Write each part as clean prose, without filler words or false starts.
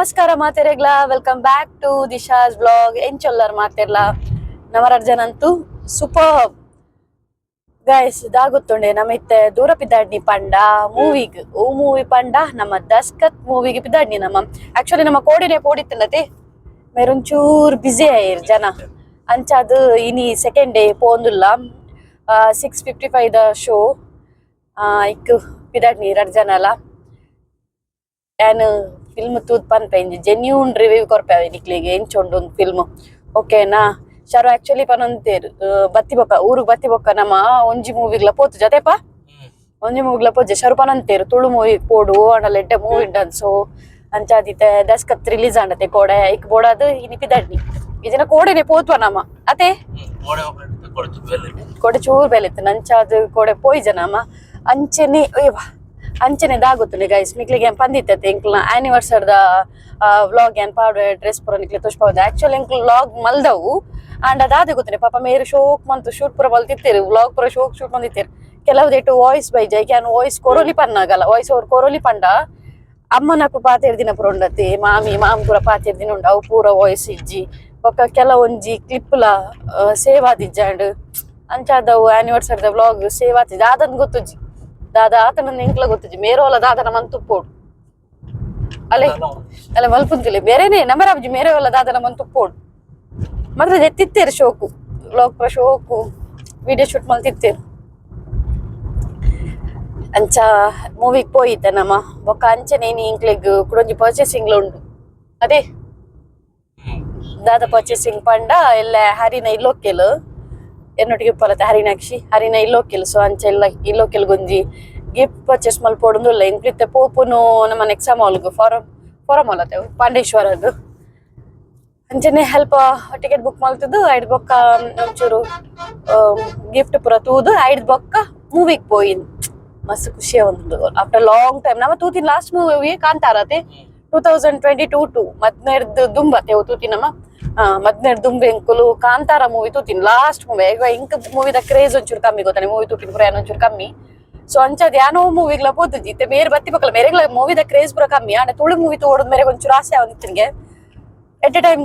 ನಮಸ್ಕಾರ ಮಾತೆರೆಗ್ಲ, welcome back to Disha's vlog. ಎಂಚೊಲ್ಲರ್ ಮಾತೆರ್ಲ? ನಮರರ್ಜನಂತೂ super guys. ಇದಾಗುತ್ತುಂಡೆ ನಮ್ಮ ಇತ್ತೆ ದೂರ ಪಿದಾಡ್ನಿ ಪಂಡ ಮೂವಿಗ್. ಓ ಮೂವಿ ಪಂಡ ನಮ್ಮ ದಸ್ಕತ್ ಮೂವಿಗೆ ಪಿದಾಡ್ನಿ. ನಮ್ಮ ಆಕ್ಚುಲಿ ನಮ್ಮ ಕೋಡಿನೇ ಪೋಡಿತ್ತಂಡತೆ, ಮೇರೊಂಚೂರ್ ಬಿಸಿ ಆಯಿರ್ ಜನ. ಅಂಚಾದ್ ಇನಿ ಸೆಕೆಂಡ್ ಡೇ ಪೋಂದುಲ್ಲ. 6:55 the show. ಇಕ್ ಪಿದಾಡ್ನಿ ರಡ್ಡ್ ಜನಲ. ಯಾನ್ ಫಿಲ್ಮ್ ತೂದ್ ಪನ್ಪೆ, ಇಂಜಿ ಜೆನ್ಯೂನ್ ರಿವ್ಯೂ ಕೊರ್ಪೆ ನಿಕ್ಲೆಗ್ ಎಂಚ ಉಂಡು ಒಂದು ಫಿಲ್ಮ್, ಓಕೆನಾ? ಶರು ಆಕ್ಚುಲಿ ಪನೊಂತೇರು, ಬತ್ತಿ ಬೊಕ್ಕ, ಊರುಗ್ ಬತ್ತಿ ಬೊಕ್ಕ ನಮ್ಮ ಒಂಜಿ ಮೂವಿಗ್ಲ ಪೋತು ಜೊತೆಪ, ಒಂಜಿ ಮೂವಿಗ್ಲ ಪೋಜೆ. ಶರು ಪನೊಂತೇರು, ತುಳು ಮೂವಿ ಪೋಡು ಅಂಡಲ ಎಡ್ಡೆ ಮೂವಿ ಉಂಡನ್. ಸೊ ಅಂಚಾದಿತ್ತೆ ದಸ್ಕತ್ ರಿಲೀಸ್ ಆಂಡತೆ ಕೋಡೆ, ಇಕ್ ಬೋಡಾದ್ ಇನಿ ಪಿದಾಡ್ನಿ. ಈ ದಿನ ಕೋಡೆನೆ ಪೋತ್ವ ನಮ ಅತೆ. ಕೋಡೆ ಚೂರ್ ಬೇಲೆ ಇತ್ತು, ನಂಚಾದ್ ಕೋಡೆ ಪೋಯಿಜ ನಮ. ಅಂಚೆನೆ ಅಯ್ಯವ್ವ, ಅಂಚೆನೆ ದಾಗುತ್ತುಂಡೆ ಗೈಸ್, ನಿಕ್ಲೆಗ್ ಏನ್ ಪಂದಿತ್ತತೆ, ಎಂಕ್ಲ್ನ ಆನಿವರ್ಸರಿದ ವ್ಲಾಗ್ ಏನ್ ಪಾಡ್ವೆ, ಡ್ರೆಸ್ ಪೂರ ನಿಕ್ಲೆ ತೋಜ್ಪಾವೊಂದು. ಆಕ್ಚುಲಿ ಎಂಕ್ಲು ವ್ಲಾಗ್ ಮಲ್ದವು ಅಂಡ್ ಅದಾದೆ ಗೊತ್ತುಂಡೆ. ಪಾಪ ಮೇರು ಶೋಕ್ ಮಂತು ಶೂಟ್ ಪೂರ ಮಲ್ತಿತ್ತೇರು, ವ್ಲಾಗ್ ಪೂರ ಶೋಕ್ ಶೂಟ್ ಮಂದಿತ್ತೇರು. ಕೆಲವು ವಾಯ್ಸ್ ಬೈಜ ಯಾನ್ ವಾಯ್ಸ್ ಕೊರೊಲಿ ಪನ್ನಾಗಲ್ಲ, ವಾಯ್ಸ್ ಓವರ್ ಕೊರೊಲಿ ಪಂಡ ಅಮ್ಮನಕ್ಕು ಪಾತೆರ್ದಿನ ಪೂರ ಉಂಡತೆ, ಮಾಮಿ ಮಾಮ್ ಪೂರ ಪಾತೆರ್ದಿನ ಉಂಡು, ಅವು ಪೂರ ವಾಯ್ಸ್ ಇಜ್ಜಿ. ಬೊಕ್ಕ ಕೆಲವೊಂಜಿ ಕ್ಲಿಪ್ಲ ಸೇವ್ ಆದಿಜ್ಜಾಂಡ್. ಅಂಚಾದವು ಆನಿವರ್ಸರಿದ ವ್ಲಾಗ್ ಸೇವ್ ಆತಿಜ್. ದಾದನ್ ಗೊತ್ತುಜ್ಜಿ, ದಾದ ಆತನ ಎಂಕ್ಲ ಗೊತ್ತುಜ್ಜಿ. ಮೇರೋಲ ದಾದನ ಮಂತುಪ್ಪೋಡು ಅಲೆ ಅಲ್ಲ ಮಲ್ಪುಂತಿಲ್ಲ ಬೇರೆನೆ ನಮರಾಬ್ಜಿ. ಮೇರೆ ದಾದನ ಮಂತುಪ್ಪೋಡು ಮಾತ್ರ ಎತ್ತಿತ್ತೇರು. ಶೋಕು ವ್ಲಾಗ್ ಪೂರ ಶೋಕು ವಿಡಿಯೋ ಶೂಟ್ ಮಲ್ತಿತ್ತೇರು. ಅಂಚ ಮೂವಿಗ್ ಪೋಯಿತ್ತೆ ನಮ್ಮ. ಬೊಕ್ಕ ಅಂಚನೆ ಇಂಕ್ಲೆಗ್ ಕುಡೊಂಜಿ ಪರ್ಚೇಸಿಂಗ್ ಉಂಡು. ಅದೇ ದಾದ ಪರ್ಚೇಸಿಂಗ್ ಪಂಡ, ಎಲ್ಲ ಹರಿನ ಇಲ್ಲೊಕ್ಕೆಲು ಎನ್ನೊಟ್ಟಿಗೆ ಪಲತೆ ಹರಿನಾಕ್ಷಿ ಹರಿನ ಇಲ್ಲೊಕ್ಕೆಲು. ಸೊ ಅಂಚ ಎಲ್ಲ ಇಲ್ಲೊಕ್ಕೆಲ್ ಗೊಂಜಿ ಗಿಫ್ಟ್ ಪರ್ಚೇಸ್ ಮಲ್ಪೊಡುಂದುಲ್ಲ. ಎಂಕ್ಲಿತ್ತೆ ಪೋಪುನು ನಮ್ಮ ನೆಕ್ಸಾ ಮಾಲ್ಗ್, ಫಾರಂ ಫಾರಂ ಮಾಲ್ ಅತ್ತೆ ಪಾಂಡೇಶ್ವರಗ್. ಅಂಚನೆ help ticket book ಮಲ್ತದ್ದು ಐಡ್ ಬೊಕ್ಕ ಒಂಚೂರು ಗಿಫ್ಟ್ ಪೂರ ತೂದು ಐಡ್ ಬೊಕ್ಕ ಮೂವಿಗ್ ಪೋಯಿನ್. ಮಸ್ತ್ ಖುಷಿ ಒಂದು, after long time. ನಮ್ಮ ತೂತಿನ ಲಾಸ್ಟ್ ಮೂವಿ ಕಾಂತಾರತೆ, 2022 ಟು ಮದ್ನೆರ್ದು ದುಂಬತೆ ತೂತಿನಮ್ಮ. ಮದ್ನೆರ್ ದುಂಬೆ ಎಂಕುಲು ಕಾಂತಾರ ಮೂವಿ ತೂತಿನ ಲಾಸ್ಟ್ ಮೂವಿ. ಈಗ ಇಂಕ್ ಮೂವಿದ ಕ್ರೇಜ್ ಒಂಚೂರು ಕಮ್ಮಿ ಗೊತ್ತಾನೆ, ಮೂವಿ ತೂಪಿನ ಪೂರ ಒಂಚೂರು ಕಮ್ಮಿ. ಸೊ ಅಂಚದ ಯಾನೋ ಮೂವಿಗ್ಲ ಪೋತುಜಿ. ಇತ್ತೆ ಬೇರೆ ಬತ್ತಿ ಪಕ್ಕಲ ಮೇರೆಗ್ಲ ಮೂವಿದ ಕ್ರೇಜ್ ಪೂರ ಕಮ್ಮಿ. ಆಂಡ ತುಳು ಮೂವಿ ತೋಡುದು ಮೇರೆಗೆ ಒಂಚೂರು ಆಸೆ ಆವೊಂದಿತ್ತಿನ್ಗೆ at a time.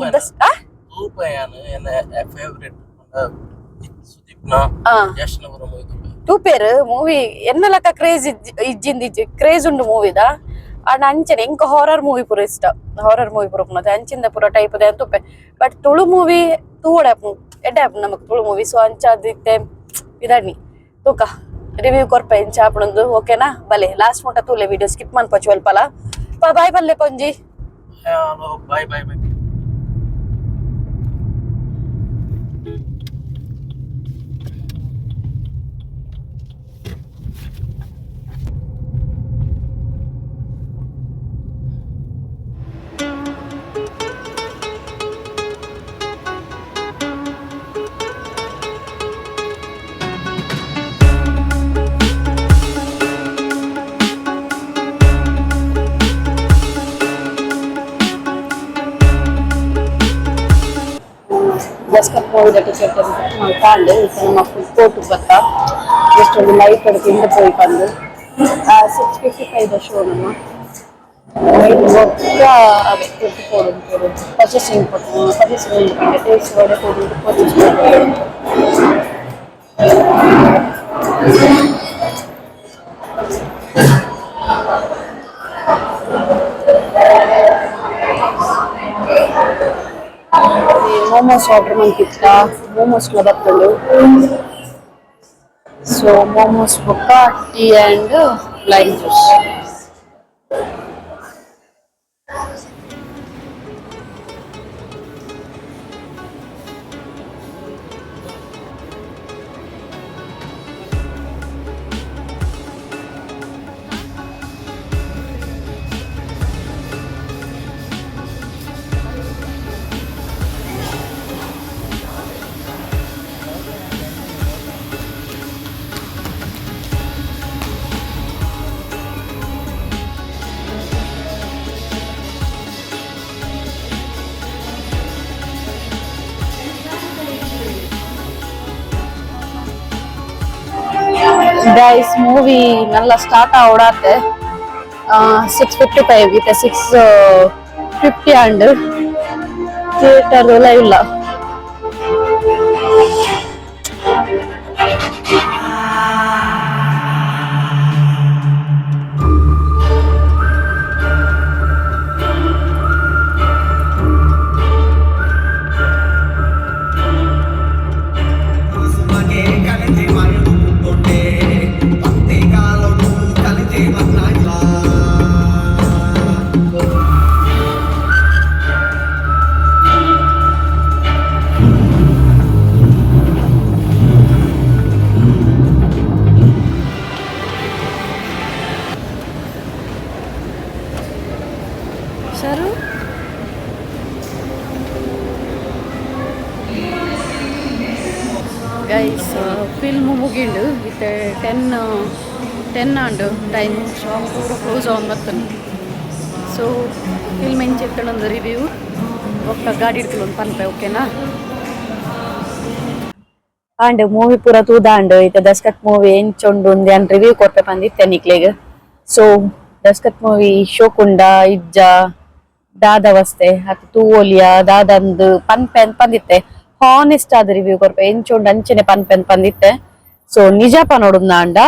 ತೂಪೇರು movie ಎನ್ನಲಕ್ಕ craze ಇಜ್ಜಿಂದ ಇಜ್ಜಿ, ಕ್ರೇಜ್ ಉಂಡು ಮೂವಿದ. ಅಂಡ್ ಅಂಚನೆ ಎಂಕ್ ಹಾರರ್ ಮೂವಿ ಪೂರ ಇಷ್ಟ, ಹಾರರ್ ಮೂವಿ ಪೂರ ಉಪ್ಪುನತೆ ಅಂಚಿಂದ ಪೂರ ಟೈಪ್ ದ ತೂಪೆ. ಬಟ್ ತುಳು ಮೂವಿ ತೂವೊಡೆ ಎಡ್ಡೆ ಆಪುಂಡು ನಮಕ್ ತುಳು ಮೂವಿ. ಸೊ ಅಂಚಾದ್ ಇತ್ತೆ ಪಿದಾಡ್ನಿ. ತೂಕ, ರಿವ್ಯೂ ಕೊರ್ಪೆ ಇಂಚ ಆಪುಂಡು, ಓಕೆನಾ? ಬಲೆ, ಲಾಸ್ಟ್ ಮುಟ್ಟ ತೂಲೆ, ವಿಡಿಯೋ ಸ್ಕಿಪ್ ಮನ್ಪೊಚ್ಚಿ ಅಲ್ಪಲ. ಬಾಯ್ ಬಲ್ಲೆ ಪಂಜಿ. Bye bye bye. ದಸ್ಕತ್ ಮೂವಿದ ಟಿಕೆಟ್ ಬುಕ್ ಮಲ್ತಾಂಡ್. ಇತ್ತೆ ನಮ್ಮ ಫುಡ್ ಕೋರ್ಟ್ ಬತ್ತ, ಜಸ್ಟ್ ಒಂದು ಲೈಟ್ ತಿಂದು ಪೋಯಿ ಪಂದು. 6:55 the show ನಮ್ಮ. ಬೊಕ್ಕ ಫುಡ್ ಪೋಡು ಪರ್ಚೇಸಿಂಗ್, ಪರ್ಚೇಸಿಂಗ್ ಉಂಡು ಪಂಡೆ, ಟೇಸ್ಟ್ ವಡೆ ಪೋಡು ಪರ್ಚೇಸ್. ಮೋಮೋಸ್ ಆರ್ಡರ್ ಮಂತಿತ್ತ, ಮೋಮೋಸ್ ಲ ಬತ್ತುಂಡು. ಸೊ ಮೋಮೋಸ್ ಬೊಕ್ಕ tea and lime juice. Guys, movie Nalla start ಆವಡಾತೆ. 6:55 ಇತ್ತೆ, ಸಿಕ್ಸ್ 8:50 and theatre ಇಲ್ಲ. ಸರು ಗೈಸ್, ಫಿಲ್ಮ್ ಮುಗಿಂಡು. ಇತ್ತೆ 10:10 and time. Shop ಪೂರ ಕ್ಲೋಸ್ ಆನ್ ಬರ್ತನೆ. ಸೊ ಫಿಲ್ಮ್ ಎಂಚ ರಿವ್ಯೂ ಒಕ್ಕ ಗಾಡಿ ಇಡ್ಕೊಂಡು ಪನ್ಪೆ, ಓಕೆನಾ? ಆಂಡ್ ಮೂವಿ ಪೂರ ತೂದಾಂಡ್. ಇತ್ತೆ ದಸ್ಕತ್ ಮೂವಿ ಎಂಚೊಂಡು ಉಂದು ಯಾನ್ ರಿವ್ಯೂ ಕೊರ್ಪೆ ಪಂದಿತ್ತೆ ನಿಕ್ಲೆಗ್. ಸೊ ದಸ್ಕತ್ ಮೂವಿ ಶೋಕುಂಡ ಇಜ್ಜ, ದಾದ ವಸ್ತೆ ಅತ್ ತೂವೊಲಿಯ ದಾದಂದು ಪನ್ಪೆ ಅಂದ್ ಪಂದಿತ್ತೆ. ಹಾನೆಸ್ಟ್ ಆದ ರಿವ್ಯೂ ಕೊರ್ಪೆ, ಎಂಚೊಂಡು ಅಂಚನೆ ಪನ್ಪೆ ಅಂದ್ ಪಂದಿತ್ತೆ. ಸೊ ನಿಜ ಪನೊಡುಂದಾಂಡ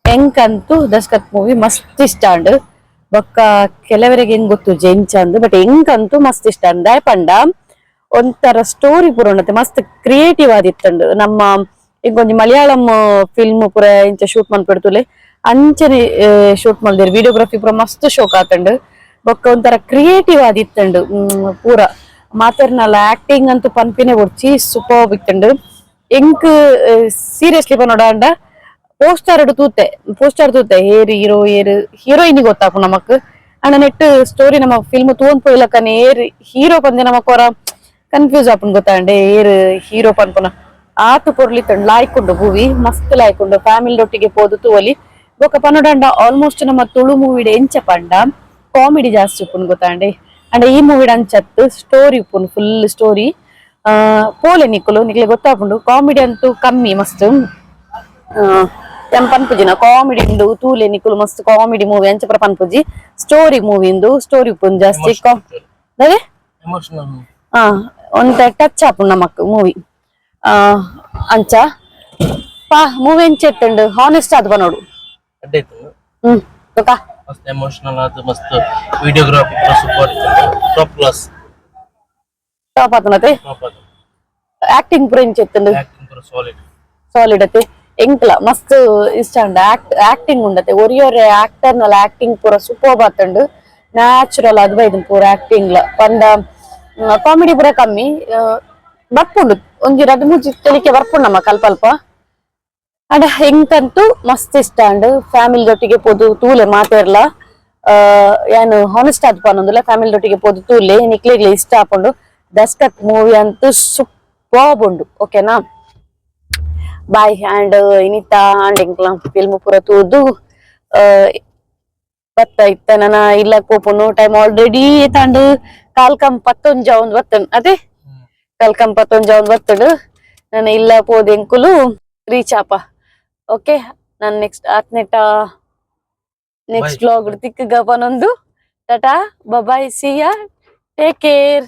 ಎಂಕಂತೂ ದಸ್ಕತ್ ಮೂವಿ ಮಸ್ತ್ ಇಷ್ಟ ಅಂಡ್. ಬೊಕ್ಕ ಕೆಲವರಿಗೆ ಹೆಂಗ್ ಗೊತ್ತು ಎಂಚ ಅಂದ್, ಬಟ್ ಎಂಕಂತೂ ಮಸ್ತ್ ಇಷ್ಟ ಅಂದ್. ದಾಯೆ ಪಂಡ ಒಂಥರ ಸ್ಟೋರಿ ಪೂರ ಉಂಡತೆ, ಮಸ್ತ್ ಕ್ರಿಯೇಟಿವ್ ಆದಿತ್ತಂಡು. ನಮ್ಮ ಇಂಕೊಂಜಿ ಮಲಯಾಳಂ ಫಿಲ್ಮ್ ಪೂರ ಇಂಚ ಶೂಟ್ ಮನ್ಪೆಡ್ತುಲೆ ಅಂಚನೆ ಶೂಟ್ ಮಲ್ದೇರ್. ವಿಡಿಯೋಗ್ರಫಿ ಪೂರ ಮಸ್ತ್ ಶೋಕ್ ಆತಂಡು. ಬೊಕ್ಕ ಒಂಥರ ಕ್ರಿಯೇಟಿವ್ ಆದಿತ್ತಂಡು ಪೂರ. ಮಾತೆರ್ನಲ ಆಕ್ಟಿಂಗ್ ಅಂತೂ ಪನ್ಪಿನೆ ಬೊಡ್ಚಿ, ಸೂಪರ್ಬ್ ಇತ್ತಂಡು. ಎಂಕ್ ಸೀರಿಯಸ್ಲಿ ಪನೊಡಾಂಡ ಪೋಸ್ಟರ್ ತೂತೆ, ಪೋಸ್ಟರ್ ತೂತೆ, ಏರ್ ಹೀರೋ ಏರ್ ಹೀರೋಯಿನ್ ಗೊತ್ತಾಪು ನಮಕ್. ಅಂಡ ನೆಟ್ ಸ್ಟೋರಿ ನಮ್ಮ ಫಿಲ್ಮ್ ತೂವೊಂದು ಪೋಯಿಲಕ್ಕನೆ ಏರ್ ಹೀರೋ ಪಂದೆ ನಮಕ್ ಹೊರ ಕನ್ಫ್ಯೂಸ್ ಆಪುಂಡು ಗೊತ್ತಾಂಡೆ, ಏರ್ ಹೀರೋ ಪನ್ಪುನ. ಆತು ಪೊರ್ಲಿತ್ತಂಡು, ಲಾಯ್ಕ್ ಉಂಡು ಮೂವಿ, ಮಸ್ತ್ ಲಾಯ್ಕ್ ಉಂಡು. ಫ್ಯಾಮಿಲಿ ಒಟ್ಟಿಗೆ ಪೋದು ತೂವೊಲಿ. ಬೊಕ್ಕ ಪನೊಡಾಂಡ ಆಲ್ಮೋಸ್ಟ್ ನಮ್ಮ ತುಳು ಮೂವಿಡ್ ಎಂಚ ಪಂಡ ಕಾಮಿಡಿ ಜಾಸ್ತಿ ಉಪ್ಪುಂಡು ಗೊತ್ತಾಂಡೆ. ಅಂಡ ಈ ಮೂವಿಡ್ ಅಂಚತ್ತು, ಸ್ಟೋರಿ ಉಪ್ಪುಂಡು, ಫುಲ್ ಸ್ಟೋರಿ. ಪೋಲೆ ನಿಕ್ಕುಲು, ನಿಕ್ಲೆ ಗೊತ್ತಾಪುಂಡು. ಕಾಮಿಡಿ ಅಂತೂ ಕಮ್ಮಿ ಮಸ್ತ್. ಎಂ ಪನ್ಪುಜಿನ ಕಾಮಿಡಿ ಉಂಡು ತೂಲೆ ನಿಕುಲು, ಮಸ್ತ್ ಕಾಮಿಡಿ ಮೂವಿ ಅಂಚ ಪೂರ ಪನ್ಪುಜಿ. ಸ್ಟೋರಿ ಮೂವಿ ಇಂದು, ಸ್ಟೋರಿ ಉಪ್ಪುಂಡು ಜಾಸ್ತಿ. ಅದೇ. ಎಮೋಷನಲ್. ಹಾ, ಒಂತೆ ಟಚ್ ಆಪುಂಡು ನಮಕ್ ಮೂವಿ ಅಂಚ. ಪಾ, ಮೂವಿ ಎಂಚ ಇತ್ತುಂಡು? ಹಾನೆಸ್ಟ್ ಆದ್ ಪನೋಡು. ಅಡ್ಡ ಇತ್ತು. ಬೊಕ? ಮಸ್ತ್ ಎಮೋಷನಲ್ ಆದ್, ಮಸ್ತ್ ವಿಡಿಯೋಗ್ರಫಿ ಪೂರ ಸೂಪರ್ ಇತ್ತು, top class. Top ಆತನತೆ. Top ಆದ. ಆಕ್ಟಿಂಗ್ ಪೂರ ಎಂಚ ಇತ್ತುಂಡು? ಆಕ್ಟಿಂಗ್ ಪೂರ ಸಾಲಿಡ್. ಸಾಲಿಡ್ ಅತ್ತೆ. ಎಂಕ್ಲ ಮಸ್ತ್ ಇಷ್ಟ ಉಂಡು. ಆಕ್ಟಿಂಗ್ ಉಂಡತೆ ಒರಿಯೊರೆ ಆಕ್ಟರ್ ನಲ ಆಕ್ಟಿಂಗ್ ಪೂರ ಸೂಪರ್ಬ್ ಆತುಂಡು. ನ್ಯಾಚುರಲ್ ಅದು ಬೈದು ಪೂರ ಆಕ್ಟಿಂಗ್ ಲ. ಪಂಡ ಕಾಮಿಡಿ ಪೂರ ಕಮ್ಮಿ ಬರ್ಪುಂಡು. ಒಂಜಿ ರಡ್ಡ್ ಮೂಜಿ ತೆಲಿಕೆ ಬರ್ಪುಂಡು ನಮ್ಮ ಅಲ್ಪ ಅಲ್ಪ. ಅಂಡ ಎಂಕಂತೂ ಮಸ್ತ್ ಇಷ್ಟ ಅಂಡ್. ಫ್ಯಾಮಿಲಿ ದೊಟ್ಟಿಗೆ ಪೋದು ತೂಲೆ ಮಾತೆರ್ಲ. ಯಾನ್ ಹಾನೆಸ್ಟ್ ಆದ್ ಪನೊಂದುಲ್ಲ, ಫ್ಯಾಮಿಲಿ ದೊಟ್ಟಿಗೆ ಪೋದು ತೂಲೆ, ನಿಕ್ಲೆಗ್ಲ ಇಷ್ಟ ಆಪುಂಡು. ದಸ್ಕತ್ ಮೂವಿ ಅಂತೂ ಸೂಪರ್ಬ್ ಉಂಡು, ಓಕೆನಾ? ಬಾಯ್. ಅಂಡ್ ಇನಿತ ಅಂಡ್ ಎಂಕ್ಲ ಫಿಲ್ಮ್ ಪೂರ ತೂದು ಬತ್ತ. ಇತ್ತ ನನ ಇಲ್ಲ ಪೋಪುನು. ಟೈಮ್ ಆಲ್ರೆಡಿ ತಂಡು ಕಾಲ್ಕಂ ಪತ್ತೊಂಜ ಒಂದ್ ಬತ್ತಂಡ್ ಅದೇ, ಕಾಲ್ಕಂ ಪತ್ತೊಂಜ ಒಂದ್ ಬತ್ತಡು. ನನ್ನ ಇಲ್ಲ ಪೋದು ಎಂಕುಲು ರೀಚ್ ಆಪ. ಓಕೆ, ನಾನು ನೆಕ್ಸ್ಟ್ ಆತ್ನೆಟ ನೆಕ್ಸ್ಟ್ Bye. Vlog ತಿಕ್ಕಗ ಪನೊಂದು. Tata, bye, see ya, take care.